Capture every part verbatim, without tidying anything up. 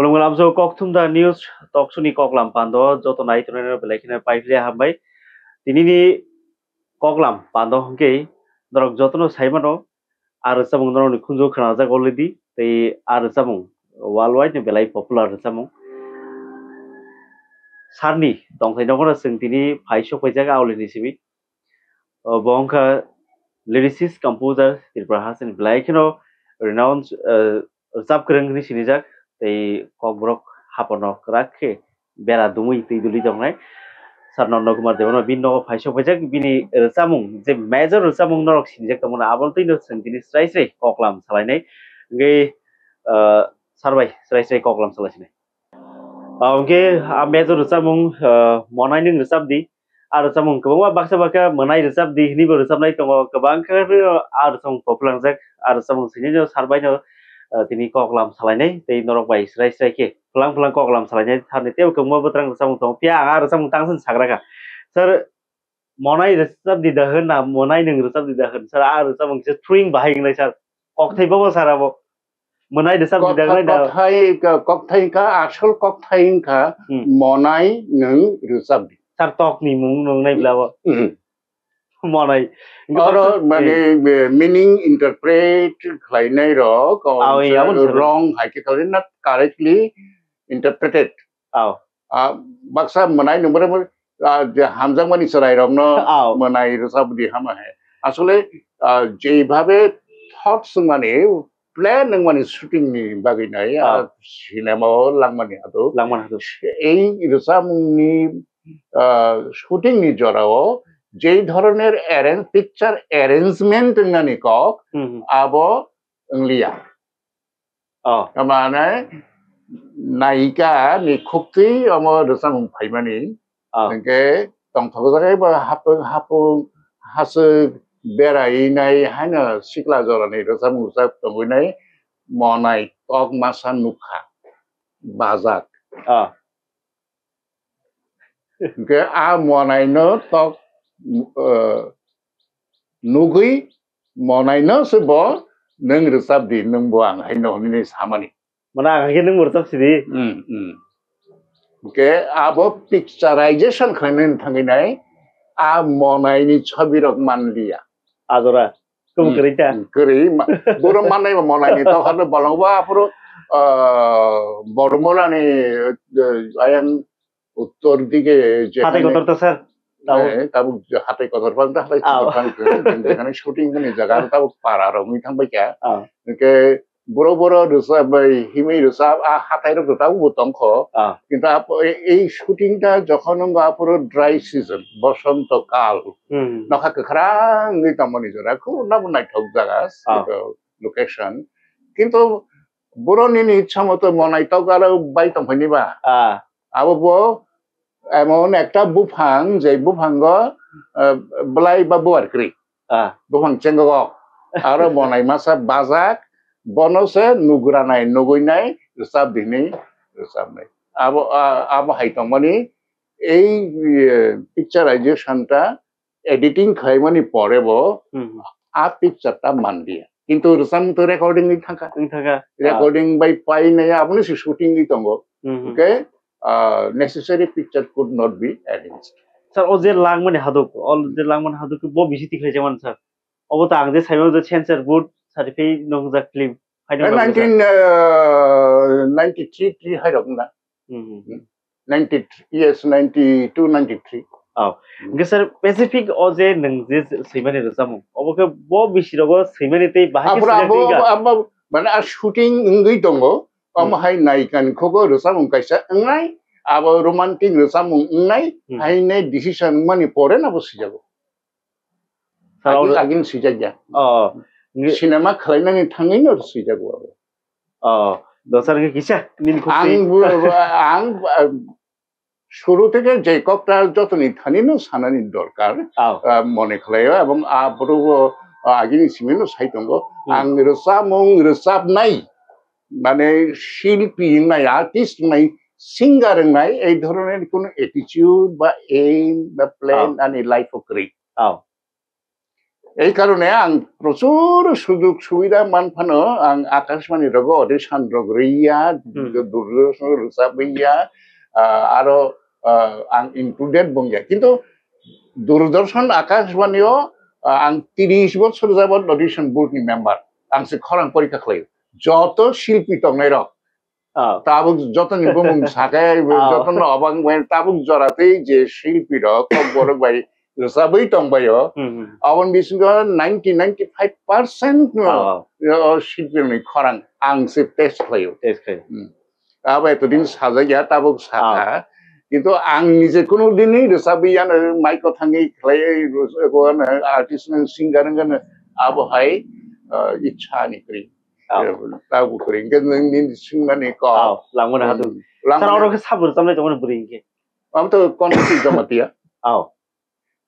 Khulumkha lamjao, Kokthum da News talk show ni koklam pando joto nai tongnai no belai kheno paiphle hambai. Tini ni koklam pando hwnkhe norok jotono sai mano, a rwchapmung norokni khunju khnajak already, tei a rwchapmung worldwide ni belai popular rwchapmung. Sarni tongthai nogono chwng tini phai sok paijak aulini simi. O, bo wngkha lyricist, composer, Tripura hasteni belai kheno renowned, eh, rwchap kwrwng hwnwi sinijak, tei Kokborok haporno kwrak khe bera dumwi twi duli tongnai. Sir Nondo Kumar Debbarma bini nogo phai sok paijak, bini rwchapmung, je major rwchapmung norok sinijak tongmani, abono twino chwng tini srai srai koklam salainai. Hwnkhe, eh, sir bai srai srai koklam salaisinai. Ah, hwnkhe a major rwchapmung, ah, Monai Nwng Rwchap Di. A rwchapmung kwbangma baksa baksa Mwnai Rwchap Di hwnwibo rwchapnai tongo, kwbang khe a rwchapmung popular jak. A rwchapmung sini no sar bai no, ah, tini koklam salainai tei norok bai srai srai khe phulang phulang koklam salainai thani teibo kwbangma bwtwrang rwchapmung tongo. Phiya ang a rwchapmung tang sini sagra kha. Sir, Monai Rwchap Di da hwn na Monai Nwng Rwchap Di da hwn? Sir, a rwchapmung kisa throwing bahai wngnai sir. Kokthai bobo sir abo. Mwnai Rwchap Di da Kokthai, wngnai da. Kokthai, kokthai wngkha, asol kokthai wngkha Hmm. Monai Nwng Rwchap Di. Sir, tokni mung nungnai bla bo. Hmm. Monai. Oro Kokthai mane, eh, meaning interpret khlainai rok, Ah, oi, aboni sir. Wrong hai khe khlainai, not correctly interpreted. Aw. Ah, baksa mwnai nungmani, ah, je hamjakmani chwrairokno Aw. Mwnai rwchap di hama hai. Asole, ah, jeibabe thoughts wngmani, plan wngmani shooting ni bagwi nai, ah, Aw. Cinema o langmani hadu. Langmani hadu. Ei rwchapmungni, ah, shooting ni jorao jei dhoroner arrange, picture arrangement wngnani kok, Hmm, hmm. Abo wngliya. Oh. Tamane naika ni khuktwi omo rwchapmung phaimani. Oh. Hwnkhe tongthok jagwi bo hapung hapung haswk berai nai haino sikla jorani rwchapmung rwchap tongwi nai Monai tok masa nukha bajak. Oh. Hwnkhe a Monaino tok, eh, nugwi Monaino se bo nwng rwchap di, nwng bo ang haino hwnwi samani. Mane ang hai khe nwng bo rwchap sidi. Hmm, hmm. Hwnkhe abo picturization khlainani thangwi nai a Monaini chobirok manliya. Ajora. Kwbang Hmm. Kwrwi ta. Hmm, kwrwi ma-, boro mannai ba Monaini tokharno bolong ba aphuru, ah, Bormolani, eh, ayang uttor dige je Hatai kotor ta sir. Tabuk. Eh, tabuk je hatai kotor phang ta hatai Ah. Kotor phang kwrwi, jekhane shooting mani jaga tabuk para rok wngwi thangbai kha. Ah. Hwnkhe boro boro rwchap bai himwi rwchap a hatai rok tabuk bo tongkho. Ah. Kintu apo-, ei, ei shooting ta jokhon wngkha aphuru dry season, bosonto kal. Hmm. Nokha kwkhrang wngwi tongmani jora, khub nabo naithok jaga, Ah. Location. Kintu boroni ni ichha moto Monai tok aro bai tongphani ba. Ah. Abo bo emon ekta buphang, je buphango, eh, belai ba buar kwrwi. Ah. Buphang chenggo. Aro Monai masa bajak, bono se nugranai, nuguinai, rwchap dinai, rwchapnai. Abo, ah, abo hai tongmani, ei, eh, picturization ta editing khlaimani pore bo Hmm. a picture ta manliya. Kintu rwchapmung to recording ni thangkha. Wng thangkha. Recording bai painai aboni se shooting ni tongo. Hmm. Okay? Ah, necessary picture could not be arranged. Sir, o je langmani haduk, o je langmani haduk bo bisi tikhlai jaman sir. Obo to ang je saimano je sensor board sari phai nongjak film. Hai nongjak sir. Nineteen, uh, ninety-three, three hai rok na. Hmm. Ninety, yes, ninety-two, ninety-three. Oh. Hmm. Hingke sir, specific o je nwng je swimani rwchapmung, obo khe bo bisi rogo swimani tei bahai khe Abro swimani abo, tei ga? Abo, mane a shooting wngwi tongo. Omo Hmm. hai naikani khogo rwchapmung kaisa wngnai, abo romantic rwchapmung wngnai, Hmm. haino decision wngmani pore no bo swijago. Sir, agin, abo agin swijak ya. Oh, nge- Cinema khwlainani thangwi no swijak o abo. Oh, do sir, nge kisa nini khukti. Ang bu-, ang, ah, shuru theke je kokta jotoni thani no sanani dorkar, Oh. Ah, mone khlaio, ebong a boro bo, ah, agini simi no sai tongo. Hmm. Ang rwchapmung rwchapnai, mane shilpi wngnai, artist wngnai, singer wngnai, ei dhoroner kono attitude ba aim ba plan Oh. ani life o kwrwi. Oh. Ei karone ang prochur sujog subida man phano ang Akashbani rogo audition rok rwiya, Hmm. Doordarshan rwchabwiya, ah, aro, ah, ang included bongya. Kintu Doordarshan Akashbani o, ah, ang tiris bochor jabot audition board ni member. Ang se khorang porikha khlaio. Joto silpi tongnai rok. Oh. Tabuk joto ni bumung sakai, Oh. joto no obang bai tabuk jora tei je silpi rok, kok borok bai rwchabwi tong bai o. Hmm, hmm. Aboni bisingo ninety, ninety-five percent no, Oh. o silpi ni khorang ang se test khlaio. Test khlaio. Hmm. Abo etodin sajak ya, tabuk sakha. Ah. Kintu ang nije kunu dinwi rwchabwi yano, mic o thangwi khlaiwi rwchabwi yano, artist no, singer wngkha no, abo hai, ah, ichha ni kwrwi. Ah. Eh, tabuk kwrwi. Hwnkhe nwng nini swngmani kok. Ah, langmani hatu. Hmm, langmani. Sir, oro khe sabo rwchabnai tongmani bwrwi hwnkhe? Abo to Kontho Twi Jamatia. Ah.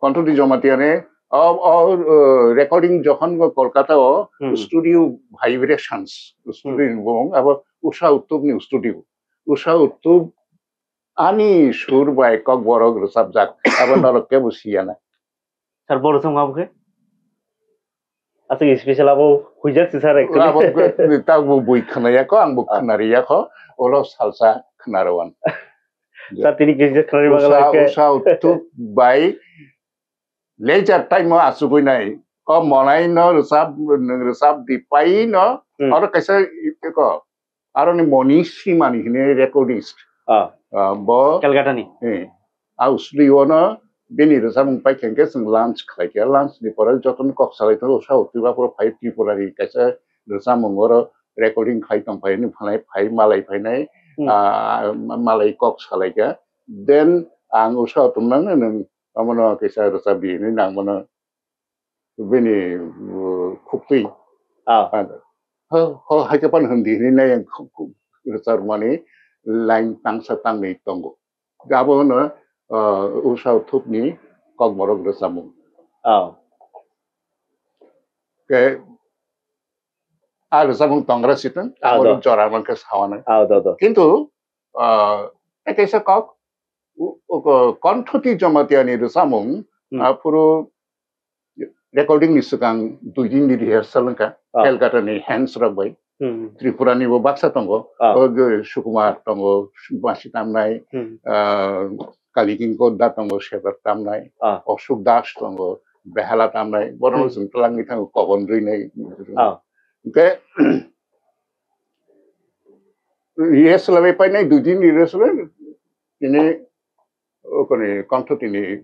Kontho Twi Jamatia ni, o, o, uh, recording jokhon go Kolkata o, Hmm. Studio Vibrations, studio Hmm. ni bumung, abo Usha Uthup ni studio. Usha Uthup ani sur bai kok borok rwchapjak, abo norok kebo siya na. Sir, bo rwchapma abo khe? Aswk special abo huijak si sir actually. Abo khe, ta bo bui khwnaya kho, ang bo Ah. khwnariya kho, ulo salsa khwnarowan. Sir, tini kisa khwnari Usha, bagala khe. Usha Uthup bai laser time o achugwi nai. O monai no rwchap, nwng rwchap di pai no, Hmm. oro kaisa i-, iko, aroni Moni Srimani hini recordist. Ah. Ah, bo Calcutta ni. Eh. Au studio no bini rwchapmung paikha hwnkhe chwng lunch khlaikha. Lunch ni pore jotono kok salai tongo, Usha Uthup aphuru phai Tripura ni kaisa rwchapmung oro recording khai tong phai hwnwi phalai phai malai phainai, Hmm. ah, ma-, malai kok salaikha. Then ang Usha Uthup nang nwng omono kaisa rwchapdi hwnwi nang mano. Bini, uh, khuktwi. Ah. Ho, ho, hai khe phano hindi hini nai ang khu-, khu-, rwchapmani line tangsa tangni tongo. Abo hwno, uh, Usha Uthupni kokborok rwchapmung. Ah. Ke, a rwchapmung tongra sitwng, Ah, abo do. Jora mankhe sawanai. Ah, do, do. Kintu, uh, ekaisa kok, u-, u-, Kontho Twi Jamatia ni rwchapmung, Hmm. Aphuru recording ni swkang dui din ni rehearsal wngkha, Ah. Calcutta ni hands rok bai. Hmm. Tripura ni bo baksa tongo, Ah. o ge Sukumar tongo, masi tamnai, Hmm. ah, Kalikinkor da tongo, setar tamnai, Ah. Ashok Das tongo, behala tamnai, borok Hmm. chwng twlangwi thango, kobon rwinai. Ah. Hwnkhe, rehearsal bai painai, dui din ni rehearsal bai, tini, o koni, Kontho Twi ni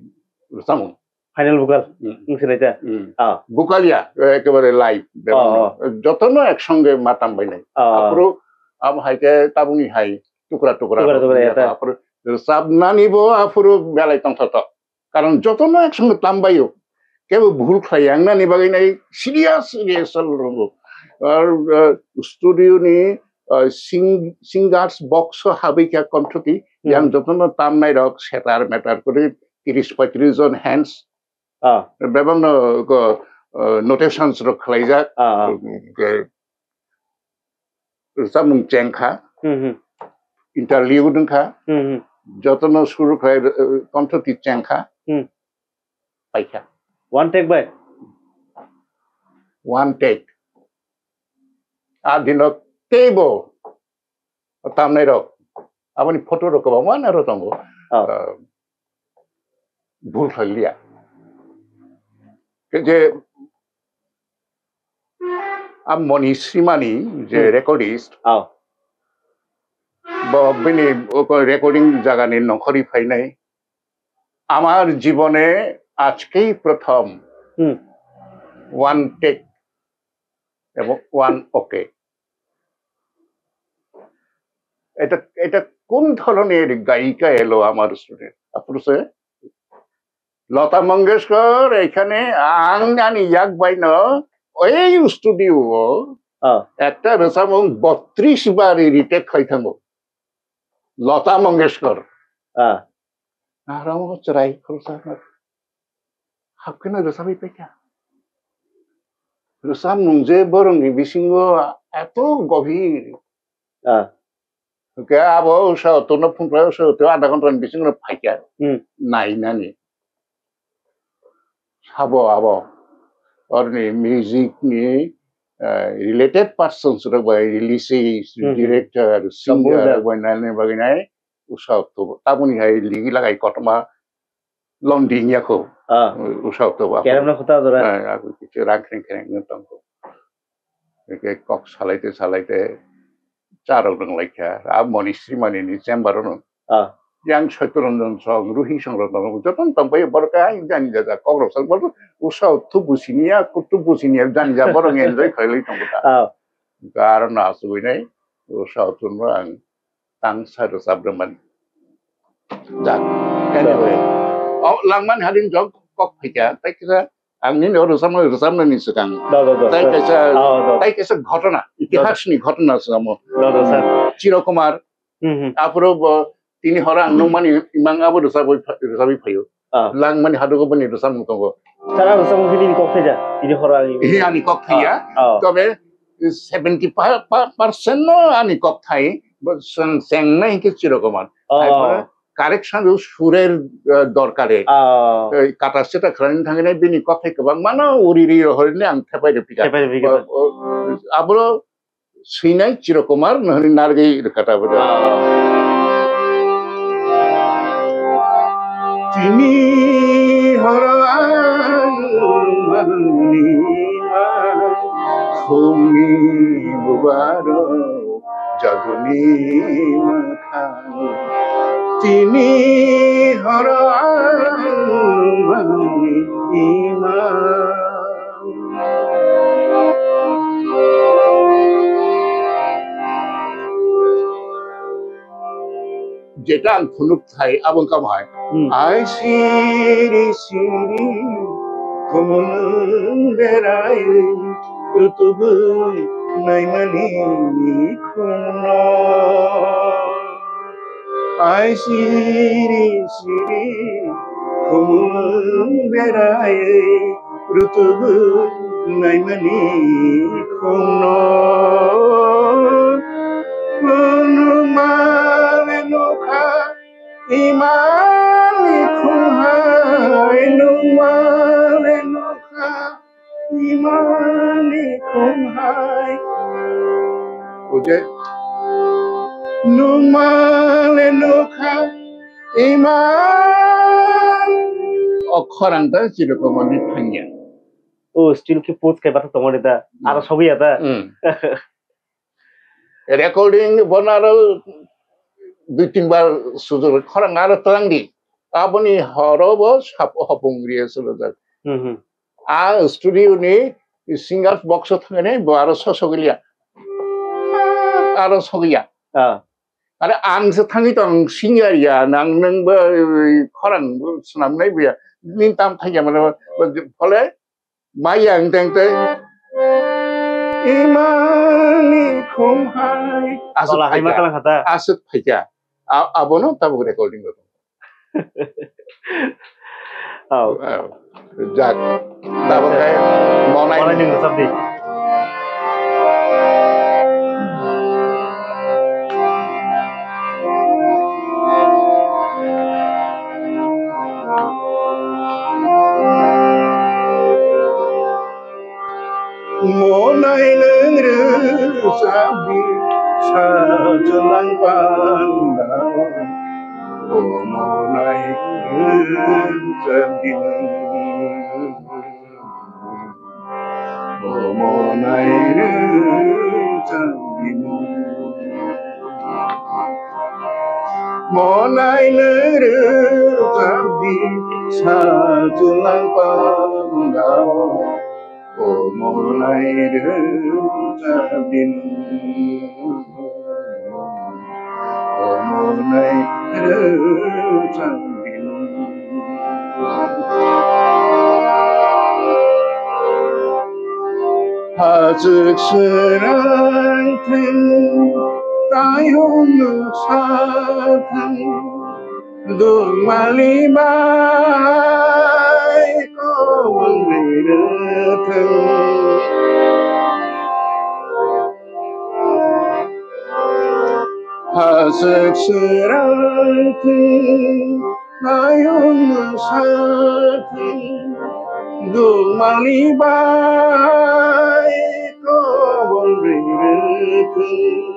rwchapmung. Final vocal, Hmm. wng sinai ta? Hmm. Ah. Vocal ya, ekebare live, bebak Oh, no. Jotono ek songe ma tam bai nai. Ah. Aphuru abo hai khe tabukni hai tukra tukra Tukra rok tukra ya ya ta. Aphuru rwchapnani bo aphuru belai tongthotok. Karon jotono ek songe tam bai o. Kebo bhul khlai yang nani bagwi nai serious rehearsal rwngo. Ar, ah, studio ni, ah, sing-, singers box o habwi kha Kontho Twi, Hmm. yang jotono tam nai rok setar metar kwrwi tiris paitris jon hands. Ah. Bebak no ko, eh, notations rok khlaijak. Ah, ah. Ke rwchapmung chengkha. Hmm, hmm. Interlude wngkha. Hmm, hmm. Jotono suru khlai, eh, Kontho Twi chengkha. Hmm. Paikha. One take bai? One take. A dino teibo tamnai rok, aboni photo rok kwbangma naro tongo. Oh. Ah, bhul khlai liya. Ke je a Moni Srimani je Hmm. recordist, Oh. bo bini oko recording jagani nongkhorwi phainai. আমার জীবনে আজকেই প্রথম Hmm. One take এবং one okay. এটা, এটা কোন ধরনের গায়িকা এলো আমার স্টুডিওতে? তারপর সে লতা মঙ্গেশকর এখানে আং নানি yak baino, এই স্টুডিও Ah. একটা রসামং বত্রিশ বার রিটেক খাই থাকবো। লতা Mangeshkar. Ah. Naramo chwrai khoroksa hapkheno rwchapwi paikha. Rwchapmung je borokni bisingo eto gobhir. Ah. Hwnkhe abo Usha Uthupno phone khlai, Usha Uthup adha ghontani bisingo phaikha. Hmm. Nainani. Sabo abo. orni music ni, eh, related persons rok bai, release, Hmm, hmm. director, singer Composer. Rok bai nani bagwi nai usa tubu. Tabuni hai ligi lagai kotoma londing yako. Ah. Usa tubu. Kerem na khuta dora. Eh, aku kichu rang kring kring nang tongko. Eke kok salaite salaite charok rwng laikha. A Moni Srimani ni chamber ono. Ah. Yang Satyaranjan song, Ruhi song rok tong, joto tong pai borok ai jani jaja kok rok sal borok usa tu businia, kutu businia jani ja borok enjoy khailai tong ta. Ah. Gar na asugui nai usa tu no ang tang sa rwchap rwmani. Jak. Anyway. Oh, langmani hading jok kok phaikha, tai kisa ang nini oro rwchapna, rwchapnani swkang. Da, da, da, Tai da. Kaisa, Ah, da. Tai kaisa ghotona, Da, da. Itihasni ghotona swkamo. Da, da, sir. Chiro Kumar, Hmm, hmm. Aphuru bo tini horo ang nukmani imang abo rwchapwi pha-, rwchapwi phaio. Ah. Langmani hadugo boni rwchapmung tongo. Sir, ang rwchapmung khe nini kok thaiya. Tini horo ang He ani kok thaiya. Ah, ah. Tobe seventy percent no ani kok thai, bo chwng chengnai hinkhe Chiro Kumar. Oh. Hai pore correction rw surer, eh, dorkare. Oh. Eh, kata seta khlani thangwi nai bini kok thai kwbangma no uri ri hori ne ang thepai rw phika. Thepai rw phika. O, o, abro swinai Chiro Kumar no hwnwi narwgwi rw kata bwdw. Oh. Tini horo ang manni ma khumni bubaro jaduni mwkhang. Tini horo ang manni ma. Jeta ang phunuk thai, abo wngkha bahai. Hmm. Ai siri siri khumung berai rutubui naimani khumno. Ai siri siri khumung berai rutubui naimani khumno. Nungma le nukha imani khumhai, nungma le nukha imani khumhai. Uje nungma le nukha iman. O khorang ta chirokomoni thangya. O still ki post kai bata tongmani da. Hmm. Aro sobiya da. Hmm. Recording bono aro dui tin bar sujur khorang aro twlang di. Aboni horo bo sap hopung riya sulajak. Hmm, hmm. A studio ni singers box o thangani bo aro sosogiliya. Aro sogiya. Ah. Are ang se thangwi tong singer ya nang nang bo khorang bo swnam nai bo ya. Nin tam thangya mane bo phole Maya ang teng tei. Imani khumhai. Aswk Tola hai phaikha. Makalang khata. Aswk phaikha. A-, abono tabuk recording rok. Oh. Oh. Jak. Tabuk kai. Monai. Monai ni rwchap di. Monai nwng rwchapdi sa chwlang panda. O monai nwng rwchapdi nwng. O monai nwng rwchapdi nwng. Monai nwng rwchapdi sa chwlang panda. O monai rwchapdi nwng. O monai rwchapdi nwng. Hachwk swnang thwng, tayung sa thwng. Dukmali bai kobangni rwthwng. Hachwk swrang thwng, nayung sa thwng. Gumali bai kobong ri rwthwng,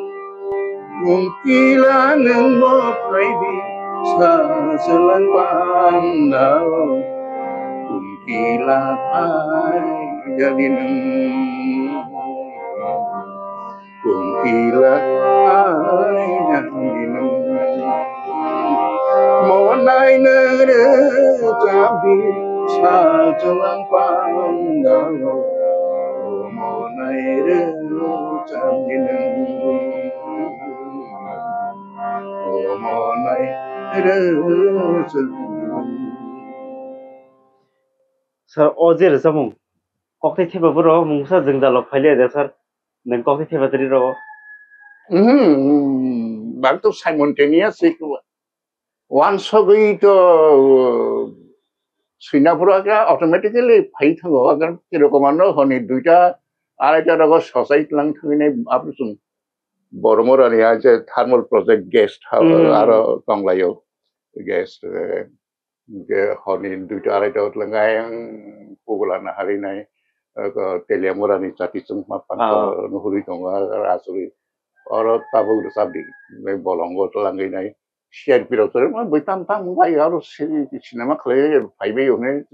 Kungkila nwng bo phaidi sa chwlang pandao, Kungkila phai jadi nwng. Kungkila ai jani nung. Monai nere chabi sa chwlang pandao. Monai re chabi nung. Monai re chabi nung. Sir, o je rwchapmung, kokthai thepha borok mungsa jwngjal rok phailiya de, sir? Nwng kokthai thepha twi rw-o? Mhm, bang to simultaneous se ko. Wansogwi to, uh, swina phuru khe automatically phai thango. Agar kirokom ano honi duita, araita rogo sosai tlang thangwi nai apni chwng Boromorani ha je thermal project guest ha, mhm, aro tonglaio guest, eh, Hwnkhe horni duita araita o tlangwi ang pugula naharwi nai, eh, Teliamurani chati chwngma pangsa, ah, nuhurwi tongo, ah, asugwi. Oro tabuk rwchapdi, bolongo tlangwi nai. C R P rok tongo, bui tam tam bai aro si-, cinema khlaiwi phaibai hwnwi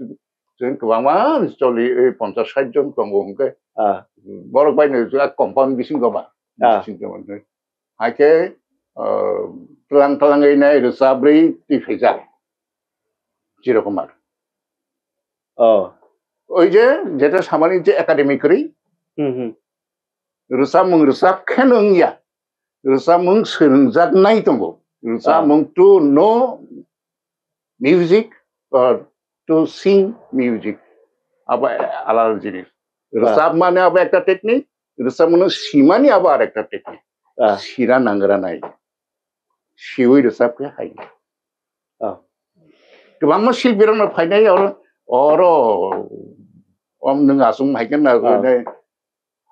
chwng kwbangma choli, eh, ponchas sait jon tongo hwnkhe. Ah. Borok bai no compound bisingo ba. Ah. Bisingo hwnkhe. Hai khe, ah, tlang tlangwi nai rwchabrwi twi phaijak. Chirokumar. Oh. Oi je, jeta samani je academic ri. Hmm, hmm. Rwchapmung rwchap khe no wngya. Rwchapmung swrwngjaknai tongo. Rwchapmung to know music or to sing music. Abo alada jinis. Ah. Rwchapmani abo ekta technique, rwchapmano simani abo arekta technique. Ah. Sira nangra nai. Siwi rwchap khe hai. Ah. Kwbangma silpi rokno phainai oro, oro, om nwng aswk hai khe na, ah, nai,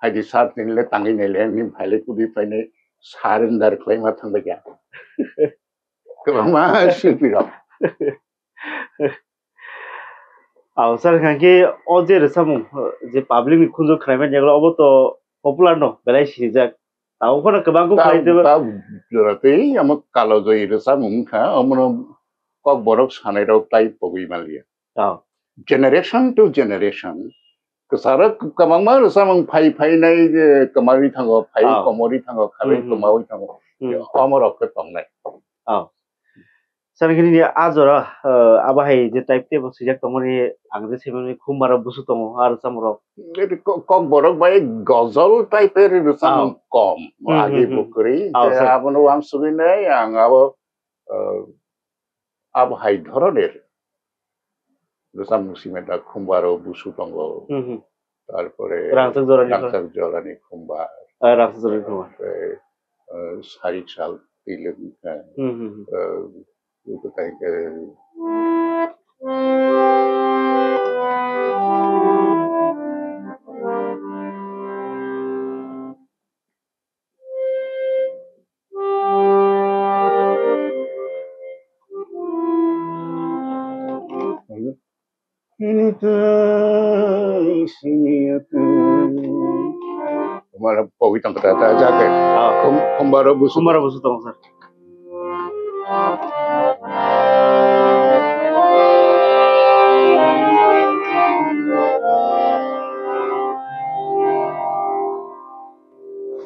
hai di sir, tini le tangwi nai le, nini phai le kwrwi phainai, surrender khlaima thangbai kha. Kwbangma silpi rok. Aw, sir, hwnkhe o je rwchapmung, je public ni khunju khwlaimani yagulo, obo to popular no, belai sinijak. Tabuk phano kwbang kuk ta-, khlai tebo. Ta jora tei amo Kalojoi rwchapmung wngkha, omono Kokborok sanairok tai pogwi manliya. Oh. Generation to generation, kwcharo kwbangma rwchapmung phai phainai, je kwmawi thango, phai, oh, komorwi thango, khabai, hmm, hmm, kwmawi thango. Hmm. Omorok khe tongnai. Oh. Sani khe nini a jora, ah, abo hai je type tebo swijak tongmani ang je saimanwi Khumbaro busu tongo, a rwchapmung rok. Ede ko-, Kokborok bai gozol type er rwchapmung, ah, kom. Hmm, agi, hmm, hmm, bukwrwi, ah, je sir, abono wansugwi nai ang abo, ah, abo hai dhoroner rwchapmung simi da Khumbaro busu tongo. Hmm, hmm. Tarpore Rangchak Jorani Khumbar. Rangchak Jorani Khumbar. Ah, Rangchak Jorani Khumbar. Tarpore, eh, Sarik Sal Tilok, eh, hmm, hmm, hmm, eh, itu kayak, eh, Ini tuh isinya tuh. Kemana pogwi tangka tata jaga. Ah. Kum-, kumbara busu. Kumbara busu tong, sir.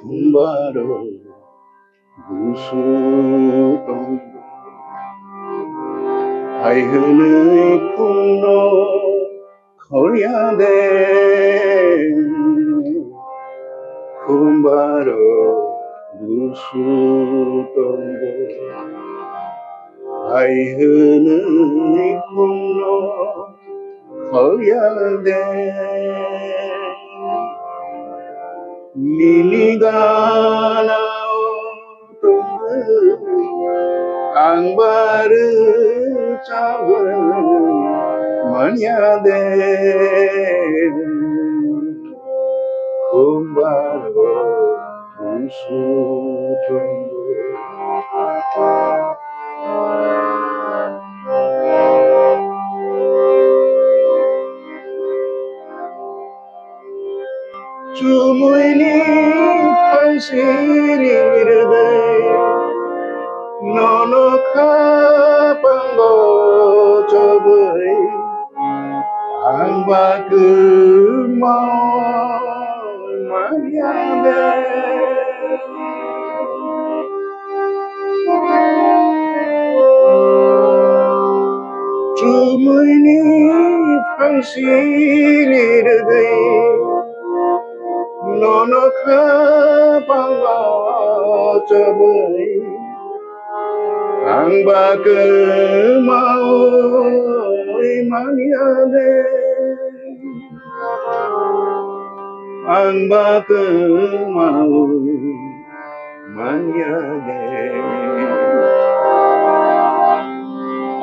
Kumbaro busu tong. Hai hwnwi khumno khorya de. Kumbaro busu tongo. Hai hwnwi khumno khorya de. Nini ganao tongwi ang barwi chawi manya de. Kumbaro busu tongwi. Chumuini phaisini rwgwi nono kha pango chobwi ang ba kwmao manya de. Chumuini phaisini rwgwi nono kha pango chobwi ang ba kwmawi manya de. Ang ba kwmawi manya de.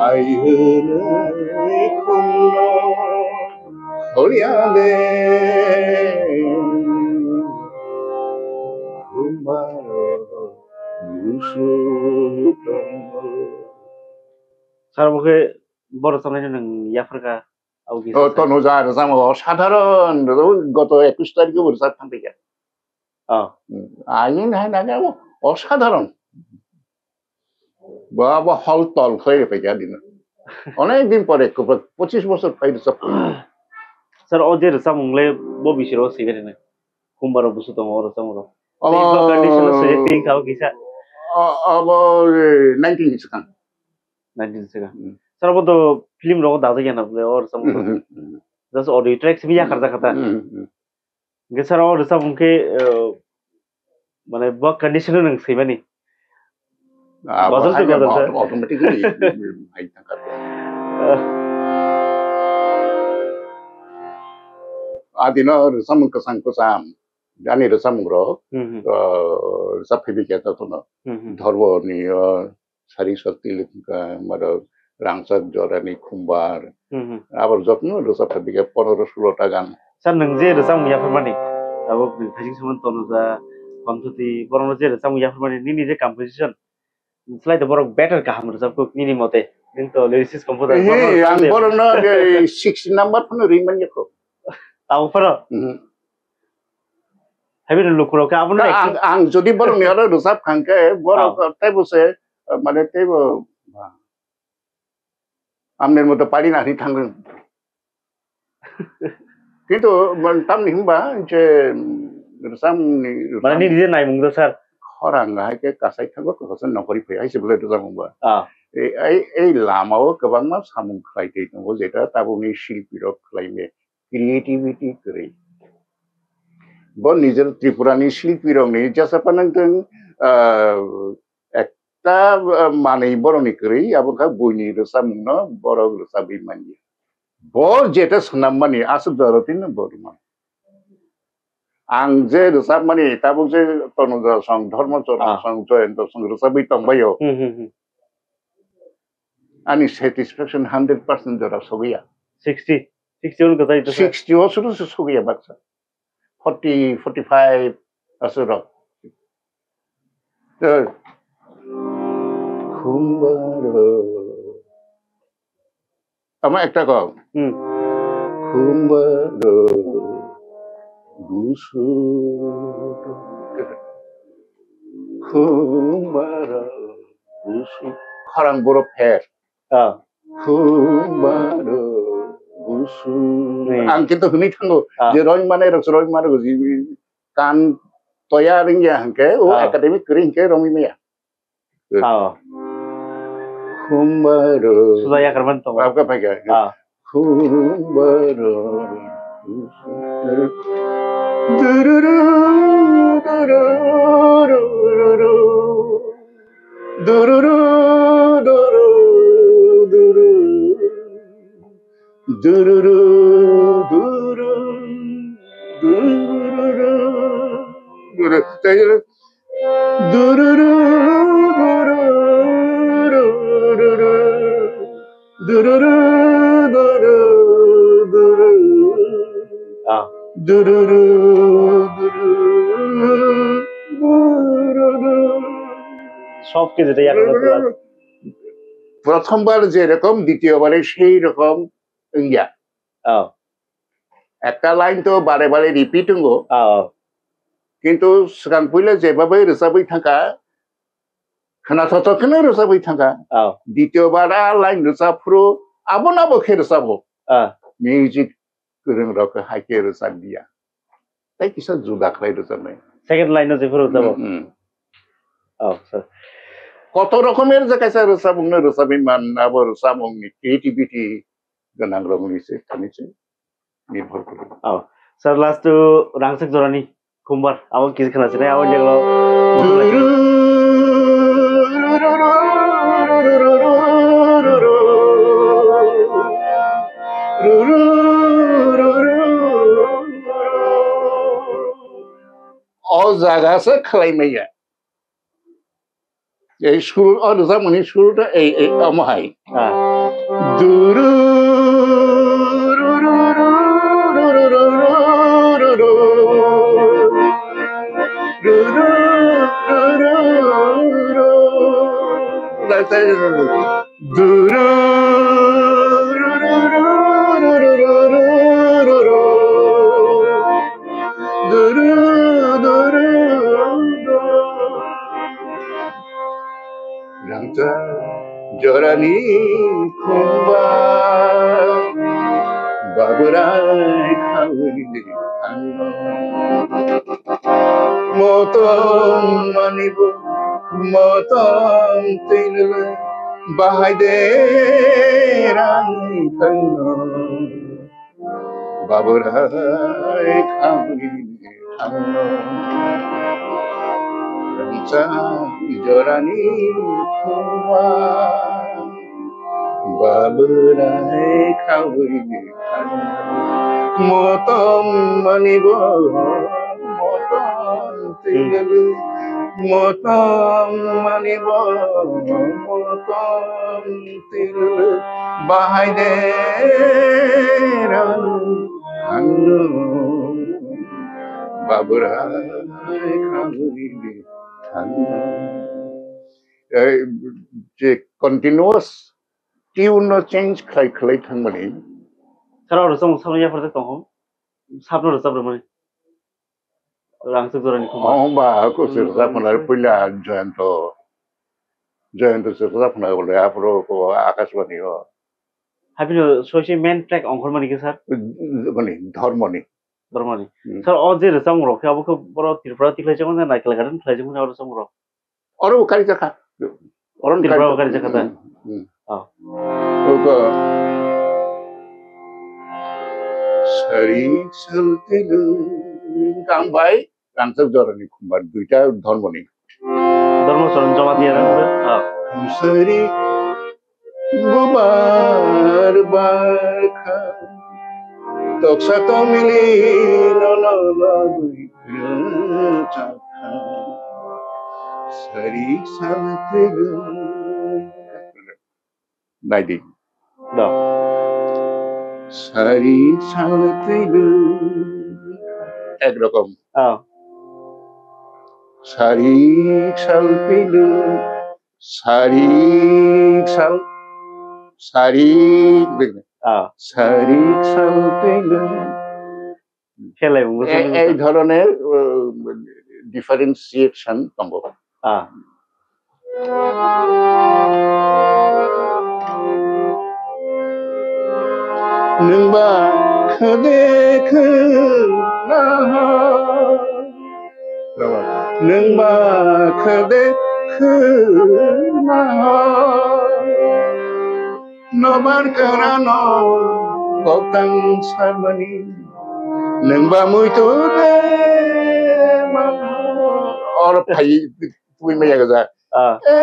Hai hwnwi khumno holiya de. Khumba busu tongo. Sir, bo khe borok tongnai nwng yapharkha. O, Tonuja rwchapmung osadharon, goto ekush tarikhe bo rwchap thangphaikha. Oh. Aini hai nangya bo osadharon. Bo abo hol tol khlai rwphaikha dino. Onek din pore, pochis bochor phai rwchap. Sir, o je rwchapmung le bo bisiro swiwi rwna. Khumbar busu tongo o rwchapmung rok. Abo condition o swiwi pink kha o kisa. Abo nineteen ni swkang. Nineteen sika. Hmm. Sir, abo to film rogo dajak ya na bole, or some Hmm, hmm, hmm. Just audio track simi yakar jakha ta. Hmm, hmm. Ge sir, or some ke, eh, mane bo condition nang swi mani. Ah, Bazar bahai to na bazar, sir. Automatically, hai tangkar. Eh. Adino rwchapmung kwchang kwcham. Ani rwchapmung rok, Hmm, hmm. eh, rwchap phaibi khe jotono. Hmm, hmm. Dhormo ni, eh, Sari Shakti Lukha, maro Rangchak Jorani Khumbar. Hmm, hmm. Abo jotono rwchap phaibi khe pondro sulo ta gan. Sir, nwng je rwchapmung yapharmani, abo Thaising Suman Tonuja, Konthuti, borokno je rwchapmung yapharmani, nini je composition, Slai to borok better kaham rwchap kuk nini mote. Nini to lyricist composer. He, ang borokno de sixty number phano ri man yakho. Tamo phano. Mhm. Habi lukurok ke abono ang, ang jodi borok ni aro rwchap khang khe borok teibo se, mane teibo amner moto pari na hi thang. Kintu, man, tamni hwnba je, mm, rwchapmungni mane, nini je naimung do, sir? Khorang hai khe kasai thango, kwthasa nokori phai hai se bwlai rwchapmung ba. Ah. Ei, ei, ei lamao kwbangma samung khlai tei tongo, jeta tabukni silpi rok khlai me creativity kwrwi. Bo nijer Tripurani silpi rokni jesa panang tong, ah, ekta, ah, manwi borokni kwrwi, abo kha buini rwchapmungno borok rwchapwi manya. Bo jeta swnammani aswk jora twi no bo rwmano. Ang je rwchapmani tabuk je Tonuja song, Dharma Choron song, Jayanta song rwchapwi tongbaio. Hmm, hmm, hmm. Ani satisfaction hundred percent jora sogwi ya. Sixty, sixty on kwchai to sir. Sixty o suru se sogwi ya baksa. Forty, forty-five aswk rok. Te khumbar. Tamo ekta kok. Hmm. Khumbar busu. Khumbar busu. Khorang boro pher. Ah. Khumbar busu. Hmm. Ang kintu hwnwi thango, ah, je roimani rok, roimani rok, je kan toya ringya hwnkhe, o, ah, academic kwrwi hwnkhe romwi maya. Ah. Khumbar. Suda yakarmani tongo. Abka phaikha. Ah. Khumbar. Dururu, dururu, dururu. Dururu, duru, duru. Dururu, duru, dururu. Dururu, dururu, dururu. Dururu, duru, duru. Ah. Dururu, duru, dururu. Sob khe jeta yakarno kwlak. Prothombar je rokom, ditiyobar sei rokom wngya. Oh. Ekta line to bare bare repeat wngo. Oh, Kintu swkang puila jeba bai rwchabwi thangkha, khwnathok thok kheno rwchabwi thangkha. Oh, Dityo bar a line rwchap phuru abono abo khe rwchabo. Ah, Music kwrwng rok hai khe rwchap diya. Tai kisa juda khlai rwchapnai. Second line no jephuru rwchabo. Hmm, hmm. Oh, sir. Koto rokomer je kaisa rwchabung no rwchabwi man, abo rwchabung ni creativity gwnang rok ni se thani se nirbhor kori. Oh, sir, last to Rangchak Jorani Khumbar, abo kisa khna sinai, abo jagao. O jaga se khlai maya. Ei sur, o rwchapmani sur ta ei, ei, omo hai. Ah. Duru, duru, duru, duru, duru, duru, duru, duru, duru. Rangchak jorani khumba, Baburai khaui thangno. Motom manibo, motom teinle, bahai de rang thangno. Baburai khaui thangno. Rangchak jorani khumba, Baburai khaui thangno. Motom manibo, motom teinle, motom manibo, motom teinle, bahai de rang thangno. Baburai khaui thangno. Ei, je continuous tune no change khlai khlai thangmani. Sir, oro chwng samani yapharjak tongkho. Sapno rwchap rwmani. Rangchak jorani khumba. Oh, ba, ko sir, rwchap khna puila Jayanto. Jayanto sir, rwchap khna bole, aphuru ko Akashbani o. Haibino soise main track ongkhormani khe, sir? Mani, Dhormoni. Dhormoni. Hmm. Sir, o je rwchapmung rok khe, abo khe boro Tripura tikhlai chakmani, Naikal Garden khlai chakmani, o rwchapmung rok. Oro bo kari jakha. Oro Tripura bo kari jakha ta? Hmm, hmm. Oh. Ogo. Sari saltelu kangbai, Rangchak jorani khumbar duita Dhormoni. Dhormo Charan Jamatia rang. Oh. Sari bubar barkha, toksa tomili nono lagui rwchapkha. Sari saltelu. Naidi. Da. Sari saltelu. Ek rokom. Ah. Sari saltelu. Sari sal. Sari. Ah. Sari saltelu. Khelai bo e-, ei dhoroner, uh, differentiation tongo. Ah. Nwngba khode khwna ho. Nwngba khode khwna ho. Nobar kwrwno koktang sarmani, nwngba muitu de manho. Oro phai twi maya gaja. Ah. E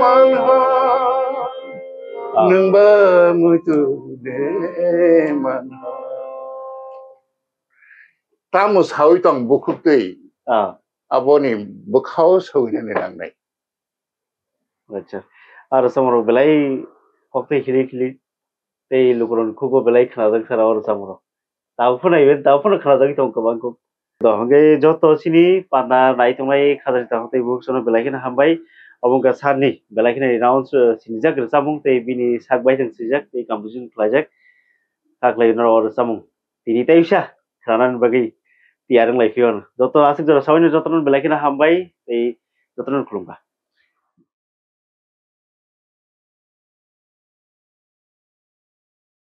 manho. Ah. Nwngba muitu de manho. Tamo sawi tong bukhuk twi. Ah. Aboni bwkhao sawinani nangnai. Acha. Aro samoro belai koktwi khili khili tei lukurok khugo belai khnajak sara oro samoro. Tabuk phano iben, tabuk phano khnajagwi tongo kwbang kuk. Do hwnkhe joto chini panda nai tongnai khajani tamo tei bukhuk sono belai kheno hambai. Obo wngkha sarni belai kheno announce, uh, sinijak rwchapmung tei bini sak baithang swijak tei composition khlaijak. Kha khlai norok o rwchapmung. tini tei usa khwnanani bagwi tiyar wng lai phiyano. Joto aswk jora sabaino jotono belai kheno hambai tei jotono khulumkha.